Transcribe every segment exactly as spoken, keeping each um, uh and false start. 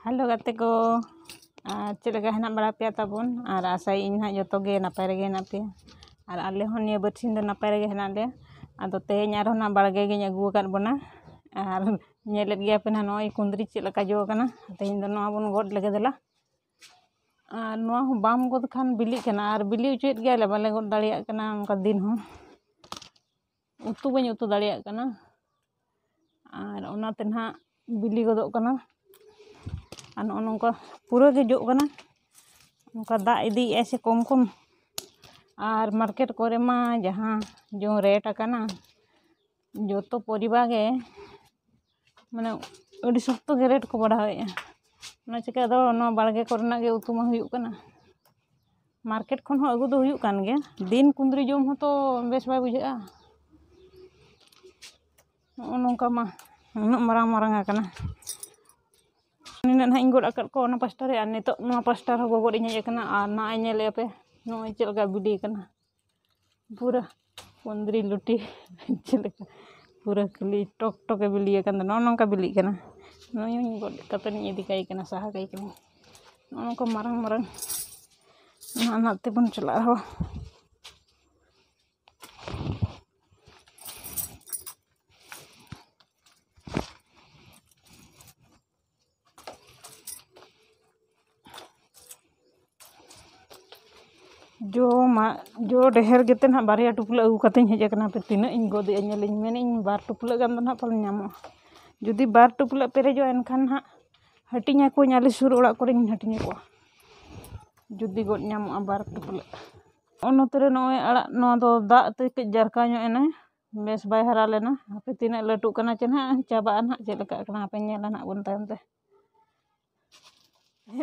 Hello ᱜᱟᱛᱮ ᱠᱚ, ᱟᱨ ᱪᱮᱫ ᱞᱮᱠᱟ ᱦᱮᱱᱟᱜ ᱵᱟᱲᱟ ᱯᱮᱭᱟ ᱛᱟᱵᱚᱱ? ᱟᱨ ᱟᱥᱟᱭᱟᱹᱧ ᱱᱟᱦᱟᱜ ᱡᱚᱛᱚ ᱜᱮ ᱱᱟᱯᱟᱭ ᱨᱮᱜᱮ ᱦᱮᱱᱟᱜ ᱯᱮᱭᱟ᱾ ᱟᱨ ᱟᱞᱮ ᱦᱚᱸ ᱱᱤᱭᱟᱹ ᱵᱟᱨᱥᱤᱧ ᱫᱚ ᱱᱟᱯᱟᱭ ᱨᱮᱜᱮ ᱦᱮᱱᱟᱜ ᱞᱮᱭᱟ᱾ ᱟᱫᱚ ᱛᱮᱦᱮᱧ ᱟᱨᱦᱚᱸ ᱱᱟᱦᱟᱜ ᱵᱟᱲᱜᱮ ᱜᱤᱧ ᱟᱹᱜᱩ ᱟᱠᱟᱫ ᱵᱚᱱᱟ᱾ ᱟᱨ ᱧᱮᱞᱮᱫ ᱜᱮᱭᱟ ᱯᱮ ᱱᱟᱦᱟᱜ ᱱᱚᱜᱼᱚᱭ ᱠᱩᱸᱫᱽᱨᱤ ᱪᱮᱫ ᱞᱮᱠᱟ ᱡᱚ ᱟᱠᱟᱱᱟ᱾ ᱛᱮᱦᱮᱧ ᱫᱚ ᱱᱚᱣᱟ ᱵᱚᱱ ᱜᱚᱫ ᱞᱮᱜᱮ ᱫᱮᱞᱟ᱾ ᱟᱨ ᱱᱚᱣᱟ ᱦᱚᱸ ᱵᱟᱢ ᱜᱚᱫ ᱠᱷᱟᱱ ᱵᱤᱞᱤᱜ ᱠᱟᱱᱟ, ᱟᱨ ᱵᱤᱞᱤ ᱦᱚᱪᱚᱭᱮᱫ ᱜᱮᱭᱟᱞᱮ, ᱵᱟᱞᱮ ᱜᱚᱫ ᱫᱟᱲᱮᱭᱟᱜ ᱠᱟᱱᱟ ᱚᱱᱠᱟ ᱫᱤᱱ ᱦᱚᱸ᱾ ᱩᱛᱩ ᱵᱟᱹᱧ ᱩᱛᱩ ᱫᱟᱲᱮᱭᱟᱜ ᱠᱟᱱᱟ, ᱟᱨ ᱚᱱᱟᱛᱮ ᱱᱟᱦᱟᱜ ᱵᱤᱞᱤ ᱜᱚᱫᱚᱜ ᱠᱟᱱᱟ᱾ ᱟᱨ ᱱᱚᱜᱼᱚ ᱱᱚᱝᱠᱟ ᱯᱩᱨᱟᱹ ᱜᱮ ᱡᱚᱜ ᱠᱟᱱᱟ, ᱱᱚᱝᱠᱟ ᱫᱟᱜ ᱤᱫᱤᱭᱮᱫᱼᱟᱭ ᱥᱮ ᱠᱚᱢ ᱠᱚᱢ᱾ ᱟᱨ ᱢᱟᱨᱠᱮᱴ ᱠᱚᱨᱮ ᱢᱟ ᱡᱟᱦᱟᱸ ᱡᱚ ᱨᱮᱴ ᱟᱠᱟᱱᱟ, ᱡᱚᱛᱚ ᱯᱚᱨᱤᱵᱟ ᱜᱮ ᱢᱟᱱᱮ ᱟᱹᱰᱤ ᱥᱚᱠᱛᱚ ᱜᱮ ᱨᱮᱴ ᱠᱚ ᱵᱟᱲᱦᱟᱣᱮᱫᱼᱟ᱾ ᱚᱱᱟ ᱪᱤᱠᱟᱹ ᱟᱫᱚ ᱱᱚᱣᱟ ᱵᱟᱲᱜᱮ ᱠᱚᱨᱮᱱᱟᱜ ᱜᱮ ᱩᱛᱩ ᱢᱟ ᱦᱩᱭᱩᱜ ᱠᱟᱱᱟ᱾ ᱢᱟᱨᱠᱮᱴ ᱠᱷᱚᱱ ᱦᱚᱸ ᱟᱹᱜᱩ ᱫᱚ ᱦᱩᱭᱩᱜ ᱠᱟᱱ ᱜᱮᱭᱟ᱾ ᱫᱤᱱ ᱠᱩᱸᱫᱽᱨᱤ ᱡᱚᱢ ᱦᱚᱸᱛᱚ ᱵᱮᱥ ᱵᱟᱭ ᱵᱩᱡᱷᱟᱹᱜᱼᱟ᱾ ᱱᱚᱜᱼᱚ ᱱᱚᱝᱠᱟ ᱢᱟ ᱩᱱᱟᱹᱜ ᱢᱟᱨᱟᱝ ᱢᱟᱨᱟᱝ ᱟᱠᱟᱱᱟ᱾ ᱱᱤᱱᱟᱹᱜ ᱱᱟᱦᱟᱜ ᱤᱧ ᱜᱚᱫ ᱟᱠᱟᱫ ᱠᱚᱣᱟ ᱚᱱᱟ ᱯᱟᱥᱴᱟ ᱨᱮ, ᱟᱨ ᱱᱤᱛᱚᱜ ᱱᱚᱣᱟ ᱯᱟᱥᱴᱟ ᱨᱮᱦᱚᱸ ᱜᱚᱜᱚᱫ ᱤᱧ ᱦᱮᱡ ᱟᱠᱟᱱᱟ᱾ ᱟᱨ ᱱᱚᱜᱼᱚᱭ ᱧᱮᱞᱮᱫᱼᱟ ᱯᱮ, ᱱᱚᱜᱼᱚᱭ ᱪᱮᱫ ᱞᱮᱠᱟ ᱵᱤᱞᱤ ᱟᱠᱟᱱᱟ᱾ ᱯᱩᱨᱟᱹ ᱠᱩᱸᱫᱽᱨᱤ ᱞᱩᱴᱤ ᱪᱮᱫ ᱞᱮᱠᱟ ᱯᱩᱨᱟᱹ ᱠᱷᱟᱹᱞᱤ ᱴᱚᱠ ᱴᱚᱠᱮ ᱵᱤᱞᱤ ᱟᱠᱟᱱ ᱫᱚ᱾ ᱱᱚᱜᱼᱚ ᱱᱚᱝᱠᱟ ᱵᱤᱞᱤᱜ ᱠᱟᱱᱟ᱾ ᱱᱚᱜᱼᱚᱭ ᱜᱚᱫ ᱠᱟᱛᱮᱧ ᱤᱫᱤ ᱠᱟᱭ ᱠᱟᱱᱟ, ᱥᱟᱦᱟ ᱠᱟᱭ ᱠᱟᱹᱱᱟᱹᱧ᱾ ᱱᱚᱜᱼᱚ ᱱᱚᱝᱠᱟ ᱢᱟᱨᱟᱝ ᱢᱟᱨᱟᱝ ᱱᱟᱦᱟᱜ ᱱᱟᱜ ᱛᱮᱵᱚᱱ ᱪᱟᱞᱟᱜᱼᱟ ᱦᱳ᱾ ᱡᱚ ᱢᱟ, ᱡᱚ ᱰᱷᱮᱨ ᱜᱮᱛᱮ ᱱᱟᱦᱟᱜ ᱵᱟᱨᱭᱟ ᱴᱩᱯᱞᱟᱹᱜ ᱟᱹᱜᱩ ᱠᱟᱛᱮᱧ ᱦᱮᱡ ᱟᱠᱟᱱᱟ᱾ ᱦᱟᱯᱮ ᱛᱤᱱᱟᱹᱜ ᱤᱧ ᱜᱚᱫᱮᱜᱼᱟ, ᱧᱮᱞᱤᱧ ᱢᱮᱱᱮᱫ ᱟᱹᱧ ᱵᱟᱨ ᱴᱩᱯᱞᱟᱹᱜ ᱜᱟᱱ ᱫᱚ ᱱᱟᱦᱟᱜ ᱯᱟᱞᱮ ᱧᱟᱢᱚᱜᱼᱟ᱾ ᱡᱩᱫᱤ ᱵᱟᱨ ᱴᱩᱯᱞᱟᱹᱜ ᱯᱮᱨᱮᱡᱚᱜᱼᱟ, ᱮᱱᱠᱷᱟᱱ ᱱᱟᱦᱟᱜ ᱦᱟᱹᱴᱤᱧ ᱟᱠᱚᱣᱟᱹᱧ, ᱟᱞᱮ ᱥᱩᱨ ᱚᱲᱟᱜ ᱠᱚᱨᱮᱧ ᱦᱟᱹᱴᱤᱧ ᱟᱠᱚᱣᱟ, ᱡᱩᱫᱤ ᱜᱚᱫ ᱧᱟᱢᱚᱜᱼᱟ ᱵᱟᱨ ᱴᱩᱯᱞᱟᱹᱜ᱾ ᱱᱚᱜᱼᱚ ᱱᱚᱛᱮ ᱨᱮ ᱱᱚᱜᱼᱚᱭ ᱟᱲᱟᱜ, ᱱᱚᱣᱟ ᱫᱚ ᱫᱟᱜ ᱛᱮ ᱠᱟᱹᱡ ᱡᱟᱨᱠᱟ ᱧᱚᱜ ᱮᱱᱟ, ᱵᱮᱥ ᱵᱟᱭ ᱦᱟᱨᱟ ᱞᱮᱱᱟ᱾ ᱦᱟᱯᱮ ᱛᱤᱱᱟᱹᱜ ᱞᱟᱹᱴᱩᱜ ᱠᱟᱱᱟ ᱪᱮ ᱱᱟᱦᱟᱜ, ᱪᱟᱵᱟᱜᱼᱟ ᱱᱟᱦᱟᱜ, ᱪᱮᱫ ᱞᱮᱠᱟᱜ ᱠᱟᱱᱟ ᱦᱟᱯᱮ ᱧᱮᱞᱟ ᱱᱟᱦᱟᱜ ᱵᱚᱱ ᱛᱟᱭᱚᱢ ᱛᱮ᱾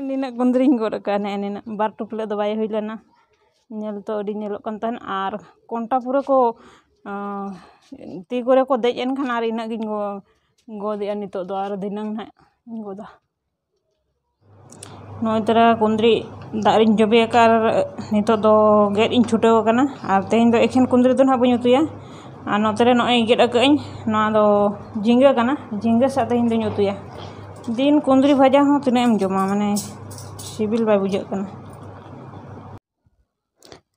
ᱱᱤᱱᱟᱹᱜ ᱠᱩᱸᱫᱽᱨᱤᱧ ᱜᱚᱫ ᱟᱠᱟᱫᱼᱟ, ᱱᱮᱜᱼᱮ ᱱᱤᱱᱟᱹᱜ, ᱵᱟᱨ ᱴᱩᱯᱞᱟᱹᱜ ᱫᱚ ᱵᱟᱭ ᱦᱩᱭ ᱞᱮᱱᱟ᱾ ᱧᱮᱞ ᱛᱚ ᱟᱹᱰᱤ ᱧᱮᱞᱚᱜ ᱠᱟᱱ ᱛᱟᱦᱮᱱ, ᱟᱨ ᱠᱚᱱᱴᱟ ᱯᱩᱨᱟᱹ ᱠᱚ, ᱟᱸ, ᱛᱤ ᱠᱚᱨᱮ ᱠᱚ ᱫᱮᱡ ᱮᱱ ᱠᱷᱟᱱ ᱟᱨ ᱤᱱᱟᱹᱜ ᱜᱤᱧ ᱜᱚ-, ᱜᱚᱫᱮᱜᱼᱟ᱾ ᱱᱤᱛᱚᱜ ᱫᱚ ᱟᱨ ᱫᱷᱤᱱᱟᱹᱝ ᱱᱟᱦᱟᱜ ᱤᱧ ᱜᱚᱫᱟ᱾ ᱱᱚᱜᱼᱚᱭ ᱛᱚᱨᱟ ᱠᱩᱸᱫᱽᱨᱤ ᱫᱟᱜ ᱨᱤᱧ ᱡᱚᱵᱮ ᱟᱠᱟᱫ ᱟᱨ ᱱᱤᱛᱚᱜ ᱫᱚ ᱜᱮᱫ ᱤᱧ ᱪᱷᱩᱴᱟᱹᱣ ᱟᱠᱟᱱᱟ᱾ ᱟᱨ ᱛᱮᱦᱮᱧ ᱫᱚ ᱮᱠᱷᱮᱱ ᱠᱩᱸᱫᱽᱨᱤ ᱫᱚ ᱱᱟᱦᱟᱜ ᱵᱟᱹᱧ ᱩᱛᱩᱭᱟ᱾ ᱟᱨ ᱱᱚᱛᱮ ᱨᱮ ᱱᱚᱜᱼᱚᱭ ᱜᱮᱫ ᱟᱠᱟᱫ ᱟᱹᱧ, ᱱᱚᱣᱟ ᱫᱚ ᱡᱷᱤᱸᱜᱟᱹ ᱠᱟᱱᱟ, ᱡᱷᱤᱸᱜᱟᱹ ᱥᱟᱶ ᱛᱮᱦᱮᱧ ᱫᱚᱧ ᱩᱛᱩᱭᱟ᱾ ᱫᱤᱱ ᱠᱩᱸᱫᱽᱨᱤ ᱵᱷᱟᱡᱟ ᱦᱚᱸ ᱛᱤᱱᱟᱹᱜ ᱮᱢ ᱡᱚᱢᱟ, ᱢᱟᱱᱮ ᱥᱤᱵᱤᱞ ᱵᱟᱭ ᱵᱩᱡᱷᱟᱹᱜ ᱠᱟᱱᱟ᱾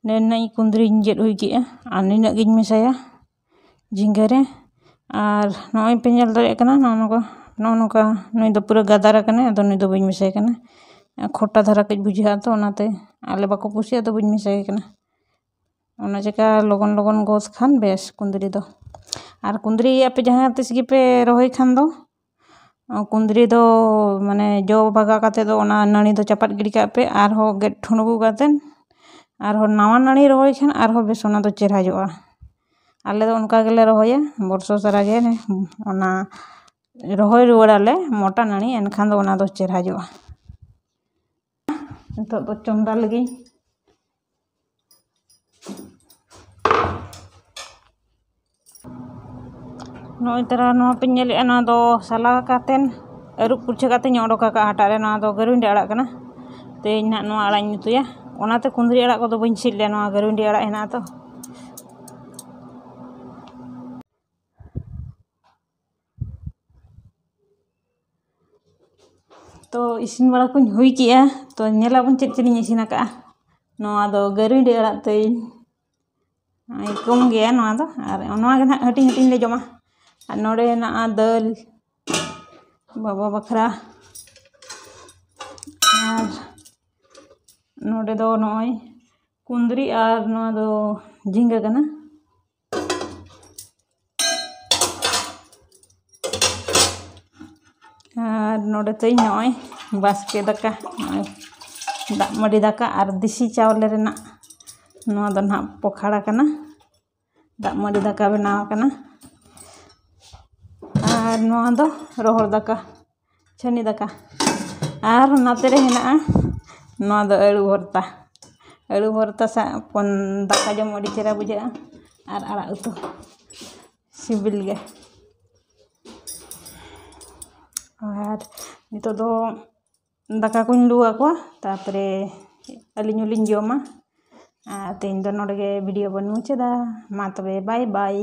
ᱱᱤᱱᱟᱹᱜ ᱠᱩᱸᱫᱽᱨᱤᱧ ᱜᱮᱫ ᱦᱩᱭ ᱠᱮᱜᱼᱟ ᱟᱨ ᱱᱤᱱᱟᱹᱜ ᱜᱤᱧ ᱢᱮᱥᱟᱭᱟ ᱡᱷᱤᱸᱜᱟᱹ ᱨᱮ᱾ ᱟᱨ ᱱᱚᱜᱼᱚᱭ ᱯᱮ ᱧᱮᱞ ᱫᱟᱲᱮᱭᱟᱜ ᱠᱟᱱᱟ, ᱱᱚᱜᱼᱚ ᱱᱚᱝᱠᱟ, ᱱᱚᱜᱼᱚ ᱱᱚᱝᱠᱟ ᱱᱩᱭ ᱫᱚ ᱯᱩᱨᱟᱹ ᱜᱟᱫᱟᱨ ᱟᱠᱟᱱᱟᱭ᱾ ᱟᱫᱚ ᱱᱩᱭ ᱫᱚ ᱵᱟᱹᱧ ᱢᱮᱥᱟᱭ ᱠᱟᱱᱟ, ᱠᱷᱚᱴᱟ ᱫᱷᱟᱨᱟ ᱠᱟᱹᱡ ᱵᱩᱡᱷᱟᱹᱜᱼᱟ, ᱛᱚ ᱚᱱᱟᱛᱮ ᱟᱞᱮ ᱵᱟᱠᱚ ᱠᱩᱥᱤᱭᱟᱜᱼᱟ, ᱟᱫᱚ ᱵᱟᱹᱧ ᱢᱮᱥᱟᱭ ᱠᱟᱱᱟ᱾ ᱚᱱᱟ ᱪᱮᱠᱟ ᱞᱚᱜᱚᱱ ᱞᱚᱜᱚᱱ ᱜᱚᱥ ᱠᱷᱟᱱ ᱵᱮᱥ ᱠᱩᱸᱫᱽᱨᱤ ᱫᱚ᱾ ᱟᱨ ᱠᱩᱸᱫᱽᱨᱤ ᱟᱯᱮ ᱡᱟᱦᱟᱸ ᱛᱤᱥ ᱜᱮᱯᱮ ᱨᱚᱦᱚᱭ ᱠᱷᱟᱱ ᱫᱚ, ᱠᱩᱸᱫᱽᱨᱤ ᱫᱚ ᱢᱟᱱᱮ ᱡᱚ ᱵᱷᱟᱜᱟᱣ ᱠᱟᱛᱮ ᱫᱚ ᱚᱱᱟ ᱱᱟᱹᱲᱤ ᱫᱚ ᱪᱟᱯᱟᱫ ᱜᱤᱰᱤ ᱠᱟᱜ ᱯᱮ, ᱟᱨᱦᱚᱸ ᱜᱮᱫ ᱴᱷᱩᱲᱜᱩ ᱠᱟᱛᱮ ᱟᱨᱦᱚᱸ ᱱᱟᱣᱟ ᱱᱟᱹᱲᱤ ᱨᱚᱦᱚᱭ ᱠᱷᱟᱱ ᱟᱨᱦᱚᱸ ᱵᱮᱥ ᱚᱱᱟ ᱫᱚ ᱪᱮᱦᱨᱟ ᱡᱚᱜᱼᱟ᱾ ᱟᱞᱮ ᱫᱚ ᱚᱱᱠᱟ ᱜᱮᱞᱮ ᱨᱚᱦᱚᱭᱟ, ᱵᱚᱨᱥᱚ ᱥᱟᱨᱟ ᱜᱮ ᱚᱱᱟ ᱨᱚᱦᱚᱭ ᱨᱩᱣᱟᱹᱲᱟᱞᱮ ᱢᱚᱴᱟ ᱱᱟᱹᱲᱤ, ᱮᱱᱠᱷᱟᱱ ᱫᱚ ᱚᱱᱟ ᱫᱚ ᱪᱮᱦᱨᱟ ᱡᱚᱜᱼᱟ᱾ ᱱᱤᱛᱚᱜ ᱫᱚ ᱪᱚᱸᱫᱟ ᱞᱮᱜᱤᱧ᱾ ᱱᱚᱜᱼᱚᱭ ᱛᱟᱨᱟ ᱱᱚᱣᱟ ᱯᱮ ᱧᱮᱞᱮᱜᱼᱟ, ᱱᱚᱣᱟ ᱫᱚ ᱥᱟᱞᱟ ᱠᱟᱛᱮᱱ ᱟᱹᱨᱩᱵ ᱯᱩᱨᱪᱷᱟᱹ ᱠᱟᱛᱮᱧ ᱚᱰᱚᱠ ᱟᱠᱟᱫᱼᱟ ᱦᱟᱴᱟᱜ ᱨᱮ᱾ ᱱᱚᱣᱟ ᱫᱚ ᱜᱟᱹᱨᱩᱱᱰᱤ ᱟᱲᱟᱜ ᱠᱟᱱᱟ᱾ ᱛᱮᱦᱮᱧ ᱱᱟᱦᱟᱜ ᱱᱚᱣᱟ ᱟᱲᱟᱜ ᱤᱧ ᱩᱛᱩᱭᱟ᱾ ᱚᱱᱟᱛᱮ ᱠᱩᱸᱫᱽᱨᱤ ᱟᱲᱟᱜ ᱠᱚᱫᱚ ᱵᱟᱹᱧ ᱥᱤᱫ ᱞᱮᱭᱟ, ᱱᱚᱣᱟ ᱜᱟᱹᱨᱩᱱᱰᱤ ᱟᱲᱟᱜ ᱦᱮᱱᱟᱜᱼᱟ ᱛᱚ᱾ ᱛᱚ ᱤᱥᱤᱱ ᱵᱟᱲᱟ ᱠᱚᱧ ᱦᱩᱭ ᱠᱮᱜᱼᱟ᱾ ᱛᱚ ᱧᱮᱞᱟᱵᱚᱱ ᱪᱮᱫ ᱪᱮᱫ ᱤᱧ ᱤᱥᱤᱱ ᱟᱠᱟᱫᱼᱟ᱾ ᱱᱚᱣᱟ ᱫᱚ ᱜᱟᱹᱨᱩᱱᱰᱤ ᱟᱲᱟᱜ ᱛᱮᱧ, ᱱᱚᱜᱼᱚᱭ ᱠᱚᱢ ᱜᱮᱭᱟ ᱱᱚᱣᱟ ᱫᱚ, ᱟᱨ ᱱᱚᱣᱟ ᱜᱮ ᱱᱟᱦᱟᱜ ᱦᱟᱹᱴᱤᱧ ᱦᱟᱹᱴᱤᱧ ᱞᱮ ᱡᱚᱢᱟ᱾ ᱟᱨ ᱱᱚᱰᱮ ᱦᱮᱱᱟᱜᱼᱟ ᱫᱟᱹᱞ ᱵᱟᱵᱟ ᱵᱟᱠᱷᱨᱟ, ᱟᱨ ᱱᱚᱰᱮ ᱫᱚ ᱱᱚᱜᱼᱚᱭ ᱠᱩᱸᱫᱽᱨᱤ ᱟᱨ ᱱᱚᱣᱟ ᱫᱚ ᱡᱷᱤᱸᱜᱟᱹ ᱠᱟᱱᱟ᱾ ᱟᱨ ᱱᱚᱰᱮ ᱛᱤᱧ ᱱᱚᱜᱼᱚᱭ ᱵᱟᱥᱠᱮ ᱫᱟᱠᱟ, ᱱᱚᱜᱼᱚᱭ ᱫᱟᱜ ᱢᱟᱹᱰᱤ ᱫᱟᱠᱟ ᱟᱨ ᱫᱮᱥᱤ ᱪᱟᱣᱞᱮ ᱨᱮᱱᱟᱜ ᱱᱚᱣᱟ ᱫᱚ ᱱᱟᱦᱟᱜ ᱯᱚᱠᱷᱟᱲᱟ ᱠᱟᱱᱟ, ᱫᱟᱜ ᱢᱟᱹᱰᱤ ᱫᱟᱠᱟ ᱵᱮᱱᱟᱣ ᱠᱟᱱᱟ᱾ ᱟᱨ ᱱᱚᱣᱟ ᱫᱚ ᱨᱚᱦᱚᱲ ᱫᱟᱠᱟ, ᱪᱷᱟᱹᱱᱤ ᱫᱟᱠᱟ᱾ ᱟᱨ ᱱᱚᱛᱮ ᱨᱮ ᱦᱮᱱᱟᱜᱼᱟ ᱱᱚᱣᱟ ᱫᱚ ᱟᱹᱲᱩ ᱵᱷᱚᱨᱛᱟ᱾ ᱟᱹᱲᱩ ᱵᱷᱚᱨᱛᱟ ᱥᱟᱶ ᱯᱚᱱ-, ᱫᱟᱠᱟ ᱡᱚᱢ ᱟᱹᱰᱤ ᱪᱮᱦᱨᱟ ᱵᱩᱡᱷᱟᱹᱜᱼᱟ, ᱟᱨ ᱟᱲᱟᱜ ᱩᱛᱩ ᱥᱤᱵᱤᱞ ᱜᱮ᱾ ᱟᱨ ᱱᱤᱛᱚᱜ ᱫᱚ ᱫᱟᱠᱟ ᱠᱚᱧ ᱞᱩ ᱟᱠᱚᱣᱟ, ᱛᱟᱨᱯᱚᱨᱮ ᱟᱹᱞᱤᱧ ᱦᱚᱸᱞᱤᱧ ᱡᱚᱢᱟ᱾ ᱟᱨ ᱛᱮᱦᱮᱧ ᱫᱚ ᱱᱚᱰᱮ ᱜᱮ ᱵᱷᱤᱰᱤᱭᱳ ᱵᱚᱱ ᱢᱩᱪᱟᱹᱫᱟ᱾ ᱢᱟ ᱛᱚᱵᱮ, ᱵᱟᱭ ᱵᱟᱭ᱾